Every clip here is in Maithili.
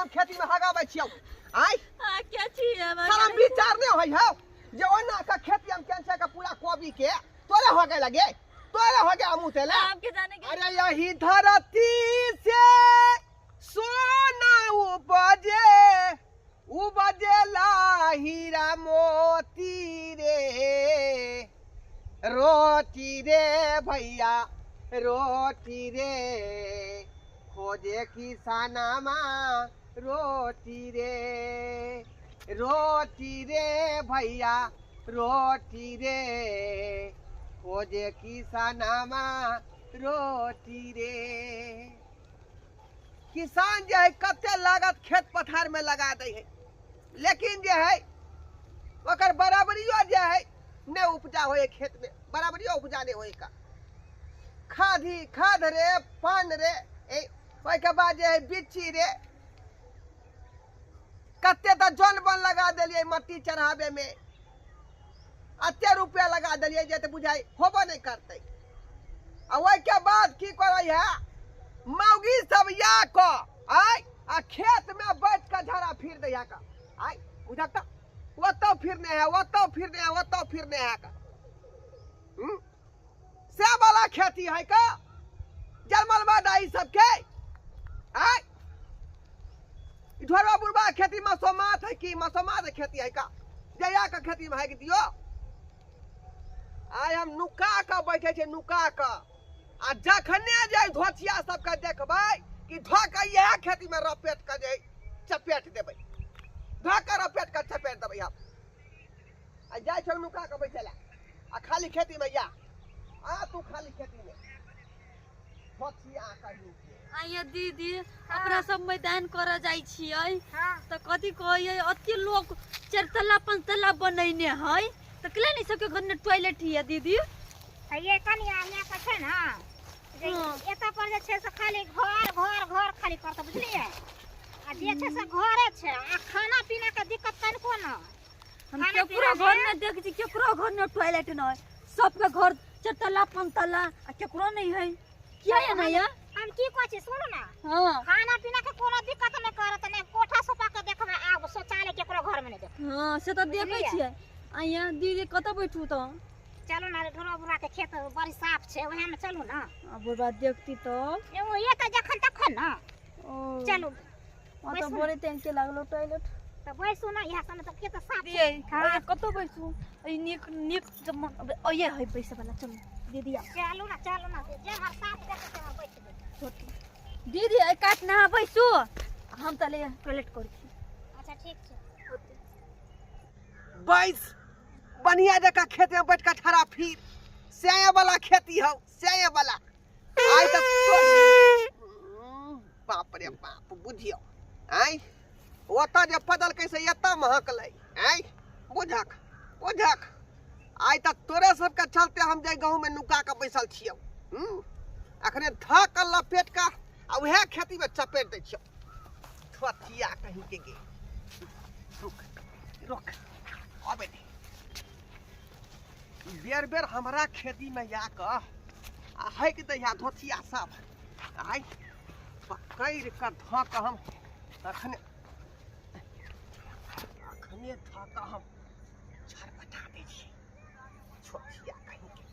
हम खेती में हगाबै छियौ। आय आ क्या छी हम? साला विचार नहीं होय हौ जे ओना का खेती हम कैंसर का पूरा कोबी के तोरे हो गए लगे, तोरे हो गया मुँह तेला। आपके जाने के अरे यही धरती से सोना उपजे, उपजेला हीरा मोती रे, रोटी रे भैया रोटी रे, खोजे किसानमा रोटी रे, रोटी रे भैया रोटी रे, खोजे किसानमा रोटी रे। किसान जे है कते लागत खेत पथार में लगा दै है, लेकिन जे है ओकर बराबरियो जे है नहीं उपजा होए खेत में, बराबरियो उपजा नहीं होए का। खादी खाद रे पान रे, ए ओहिके बाद जे है बिच्ची रे, कते तऽ जन बन लगा देलियै मट्टी चढ़ाबे में, अते रुपया लगा देलियै जे तऽ बुझाइ होबो नहीं करतै। आ ओहिके बाद की करै है मौगी सब या क आय आ खेत में बैठ के झाड़ा फिर दै है का, आय बुझक तऽ ओतौ फिरने है, ओतौ फिरने है, ओतौ फिरने है का। से वाला खेती है का जन्मल बाद आई सबके। आय ढोरवा बुढ़वा खेती मसोमात है की मसोमात खेती है का, जया का खेती में है कि दियो। आय हम नुका के बैठे छे नुका के, आ जखने जाय धोतिया सबके देखबै कि धो के इएह खेती में रपेट के जे चपेट देबै, धो के रपेट के चपेट देबै हम। आ जाइ छौ नुका के बैठे ला, आ खाली खेती में या आ तू खाली खेती में धोतिया कहीं के। आइए दीदी, अपना सब मैदान करऽ जाइ छियै हाँ। तऽ कथी कहैयै, अते लोक चारि तल्ला पाँच तल्ला बनैने है तऽ केला नहि सबके घर में टॉयलेट हियै दीदी? ये कनिया यहाँ पर छै ना, जे हाँ। एतऽ पर जे छै से खाली घर घर घर खाली करतऽ, बुझलियै? आ जे छै से घरे छै, आ खाना पीना के दिक्कत कनिको न। हम खाना केकरो पीना घर में में देख छी, केकरो घर में टॉयलेट नहीं, सबके घर चारि तल्ला पाँच तल्ला आ केकरो नहीं है। किया है ना या? हम की कहै छी सुनू ना, हाँ। खाना पीना के कोनो दिक्कत नहीं करत, नहीं कोठा सोपा के देखबै, आब शौचालय केकरो घर में नहीं देखबै। हाँ, से तऽ देखै बुझलियै? छियै। आइया दीदी कतऽ बैठू तऽ? चलू ना, ढोरवा बुढ़वा के खेत बड़ी साफ छै, ओएह में चलू ना। आ बुढ़वा देखती तब? एगो ये तऽ जखन तखन ना। ओ। चलू। हाँ, तऽ बैसू। बड़ी टंकी लागलो टॉयलेट। तऽ बैसू ना, इएह सब में तऽ खेत साफ छै। दियै, हाँ। अरे कतऽ बैसू? ई नीक नीक जमा अये है पैसा वाला, चलू दीदी आ। चलू ना, चलू ना, जे हर साफ देखै छै वहाँ बैठ जेबै। दीदी एहि कात नहा बैसू, हम तऽ ले टॉयलेट करै छी। अच्छा ठीक छै। बैस बढ़िया जकाँ खेत में बैठ के ठड़ा फिर, स्याय वाला खेती हौ, स्याय वाला। आइ तऽ बाप रे बाप बुझियौ, आँय ओतऽ जे पदलकै से एतऽ महकलै, आँय बुझक बुझक। आइ तऽ तोरे सबके चलते हम जे गहूँम में नुका के बैसल छियौ। अखने धऽ के लपेट के आ उएह खेती में चपेट दै छियौ। थोथिया कहीं के गे, रुक रुक अबे दे। बेर बेर हमरा खेती में जा कऽ आ हकि दैया धोतिया सब, आइ पकड़ि कऽ धऽ कऽ हम अखने अखने धऽ कऽ हम छरपटा दै छियै छोटिया कहीं के।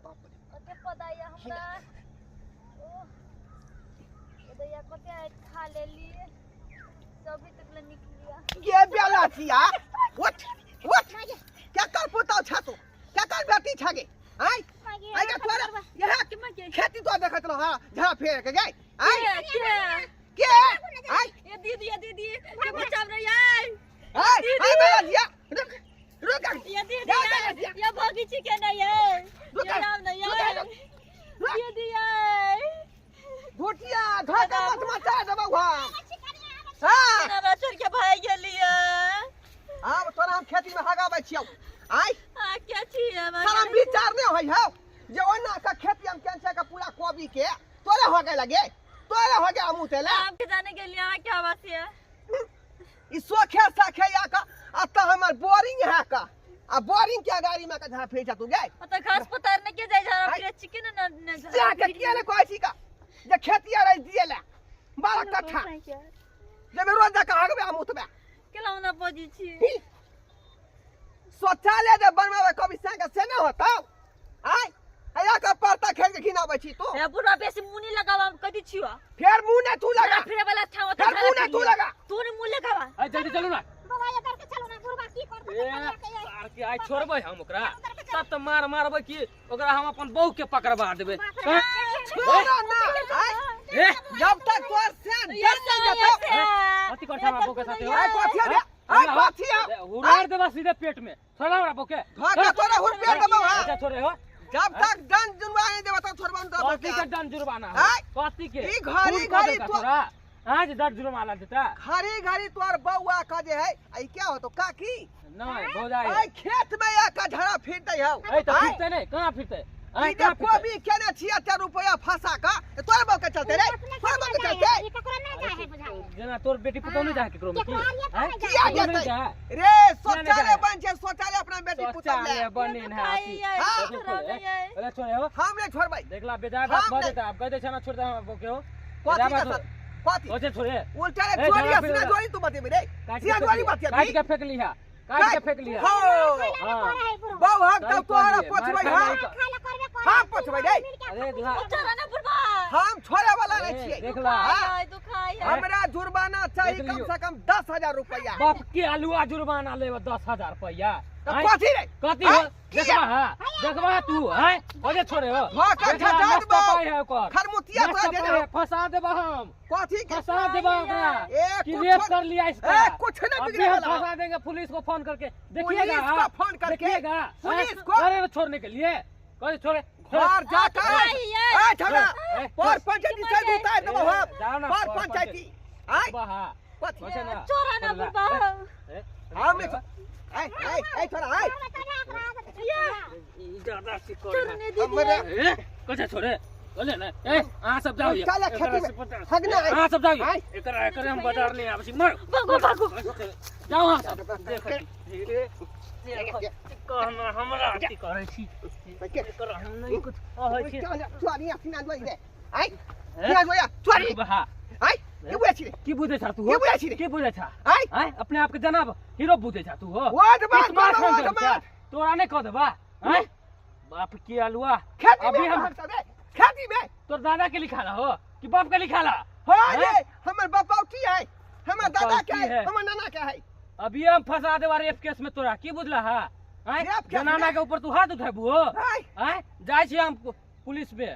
बाप रे। कते पदाया हमरा। ओ, दैया कते आइ खा लेली, सभी तक ले निकलिया। ये बेला छिया, उठ उठ, क्या कर पुताव छा तू, क्या कर बेटी छा गे? आय आय के तोरा यह खेती तो देखत रह, हां झा फेर के गई। आय के के के आय ये दीदी, ये दीदी के बचाव रे आय। आय आय बेला छिया, रुक रुक, ये दीदी, जा, जा, जा। ये भगी छी के नहीं है, रुक, ये राम नहीं रुक, है। रुक, रुक। दीदी आय घोटिया धोखा मत मचा देबौ हम। हाँ। हमरा छोड़ के भाग गेलियै। आब तोरा हम खेती में हगाबै छियौ। आय। आ क्या छी हमरा? साला विचार नहीं होय हौ जे ओना के खेती हम कैंसर के पूरा कोबी के तोरे हो गेल लगे, तोरे हो गेल मुँह तेला। आपके जाने के लिए अहाँ क्या बात है? ई सोखे साखे या का आ त हमर बोरिंग है का, आ बोरिंग के गाड़ी में के झा फेर तू गए। ओ त घास पतार ने के जाय झाड़ा आय। फिरे चिकन ने जा के किया ने कहै छी का जे खेती आर दिए ला 12 कट्ठा जे में रोज जाके हगबे आ मुतबे केला ना बजै छी शौचालय जे बनबेबै कभी से से नहि होतौ आय आया के परता खेल के घिनाबै छी तू ए बुढ़वा बेसी मुंह नहीं लगावा हम कह दी छियो फेर मुंह ने तू लगा फिरे वाला था फेर मुंह ने तू लगा तू ने मुंह लगावा अरे जल्दी चलू ना बौआ इधर के चलू ना बुढ़वा की करतै ए सार के आइ छोड़बै हम ओकरा तब तऽ मार मारबै कि ओकरा हम अपन बहू के पकड़बा देबै छोड़ा ना आय ए जब तक तोर से डर नहीं जेतौ कथी करछा हमरा बहू के साथे आय कथी रे आय कथी है उड़ार देबा सीधे पेट में छोड़ा हमरा बहू के धोखा तोरा हुरपे देबौ हां अच्छा छोड़े हो जब तक दंड जुर्माना नहीं देबा तब छोड़बा नहीं कथी के दंड जुर्माना हो आय कथी के ई घड़ी घड़ी तो आज दंड जुर्माना देता घड़ी घड़ी तोर बउआ का जे है आई क्या हो तो काकी नहीं भौजाई आई खेत में या का झड़ा फिर दे हो ए तो फिरते नहीं कहां फिरते ई जे कोबी केने 76 रुपया फंसा का तोर बउ के चलते रे तोर बउ के चलते ई ककरो नहीं जाए है बुझाई जेना तोर बेटी पुतोह नहीं जाए केकरो में केकरो आरिये पर नहीं किया जाए जेतै जाए रे शौचालय बन छै शौचालय अपना बेटी पुतोह ले शौचालय बने है अरे छोड़े हो हम नहीं छोड़बै देखला बेजाय बात भऽ जेतै आब कह दै छै ना छोड़ दे हमरा बउ के हो कथी के सर कथी ओसे छोड़े उल्टा रे छोड़ी सीना जोड़ी तू बतेबे रे सीना जोड़ी बतिया काट के फेंक लिहा काट के फेंक लिहा हो बउ हक तब तोहरा पोछबै हां हां पोछबै रे अरे देखला छोड़ा ना बुढ़वा हम छोड़े वाला नहीं छियै देखला दुखाई हमरा जुर्माना चाहिए कम से कम 10,000 रुपया बाप के आलुआ जुर्माना लेब 10,000 रुपया कथी रे कथी हो देखबा हां देखबा तू हैं ओजे छोड़े हो हां का झटा देबो खरमुतिया तोरा दे देबो फंसा देबो हम कथी के फंसा देबो ओकरा ए कि रेप कर लिया इसका ए कुछ नहीं बिगड़े वाला फंसा देंगे पुलिस को फोन करके देखिएगा पुलिस को फोन करके देखिएगा पुलिस को अरे छोड़ने के लिए कथी छोड़े घर जाकर ए झगड़ा पर पंचायती से उतार देबो हम पर पंचायती आय कथी छोड़ा ना बुढ़वा हम नहीं ए ए ए छोड़ा ए ज्यादा से छोड़ने दीदी ए कथी छोड़े बोले ना ए अहाँ सब जाओ चल खेती में हगना अहाँ सब जाओ एकरा एकरा हम बाजार नहीं आबै छी मर भागो भागो जाओ अहाँ सब देखो कहना हमरा अथी करै छी एकरा हम नहीं कुछ कहै छी चोरी सीना जोई रे आइ सीना जोया चोरी आइ की बुझै छी रे की बुझै छा तू की बुझै छी रे की बुझै छा आइ आइ अपने आप के जनाब हीरो बुझै छा तू हो वाट बात वाट बात तोरा नहीं कह देबा आइ बाप की आलुआ अभी हम खेती में तोर दादा के लिखाला हो कि बाप के लिखाला हां रे हमर बापौटी है हमर दादा के है हमर नाना के है अभी हम फंसा देबा रेप केस में तोरा की बुझला हा आइ जनाना के ऊपर तू हाथ उठेबू हो आइ जाय छी हम पुलिस में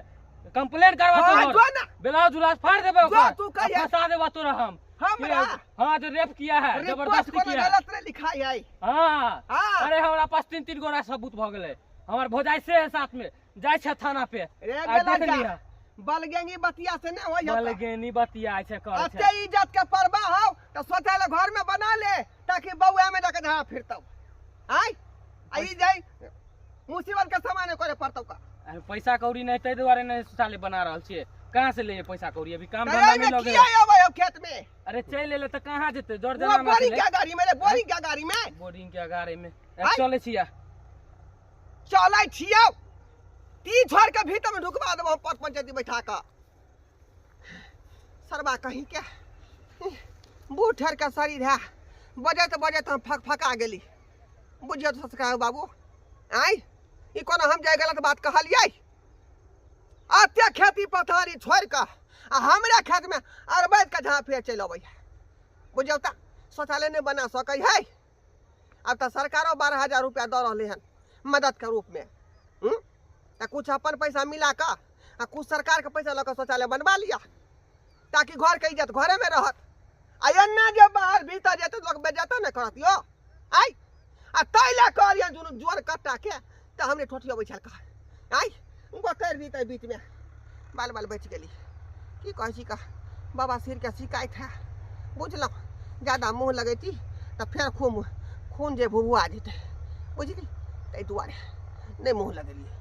कंप्लेन करवा तो ब्लाउज उलाउज फाड़ देबे ओकर तू कहिया फंसा देबा तोरा हम हमरा हां जो रेप किया है जबरदस्ती किया है गलत रे लिखाई है हां अरे हमरा पास तीन तीन गोरा सबूत भ गेलै हमर भौजाई से है साथ में जाय छै थाना पे रे बेला बलगेंगी बतिया से नहीं होई बलगेनी बतिया छै कर छै अते इज्जत के परवाह हो त शौचालय घर में बना ले ताकि बउआ में जाके झा फिरतौ आय आई जाय मुसीबत के सामने करे पड़तौ का अरे पैसा कौड़ी नहीं तै दुआरे नहीं शौचालय बना रहल छियै कहां से ले पैसा कौड़ी अभी काम धंधा नहीं लगे किया आबै हो खेत में अरे चल ले त कहां जेतै जर जना बोरिंग के गाड़ी में रे बोरिंग के गाड़ी में बोरिंग के गाड़ी में चलै छियै चलै छियै ती छोड़ के भीतर में ढुकवा देबो हम पर पंचायती बैठा के सरबा कहीं के बूढ़ ठहर के शरीर है बजैत बजैत हम फक फका गेली बुझियो तो ससका बाबू आय ई कोनो हम जाय गलत बात कहलियै अते खेती पथारी छोड़ के आ हमरा खेत में अरबैत के झाँ फेर चलि अबै बुझियौ तऽ शौचालय नहि बना सकै है अब तऽ सरकारो 12,000 रुपया दऽ रहलै हन मदद के रूप में तऽ कुछ अपन पैसा मिला कऽ आ कुछ सरकार के पैसा लऽ कऽ शौचालय बनवा लिअ ताकि घर के इज्जत घरे में रहत आ एन्ना जे बाहर भीतर जेतै लोक बेज्जतो नहि करत यौ आइ आ ताहि लए कहलियै दुनू जोर कट्टा के तऽ हमरे ठोठियबै छल कह आइ गोतरि दितै बीचमे बाल बाल बचि गेली की कहै छी कह बाबा सिर के शिकायत है बुझलहुँ ज्यादा मुँह लगैती तऽ फेर खूब खून जे भुभुआ जेतै बुझली ताहि दुआरे नहि मुँह लगेलियै।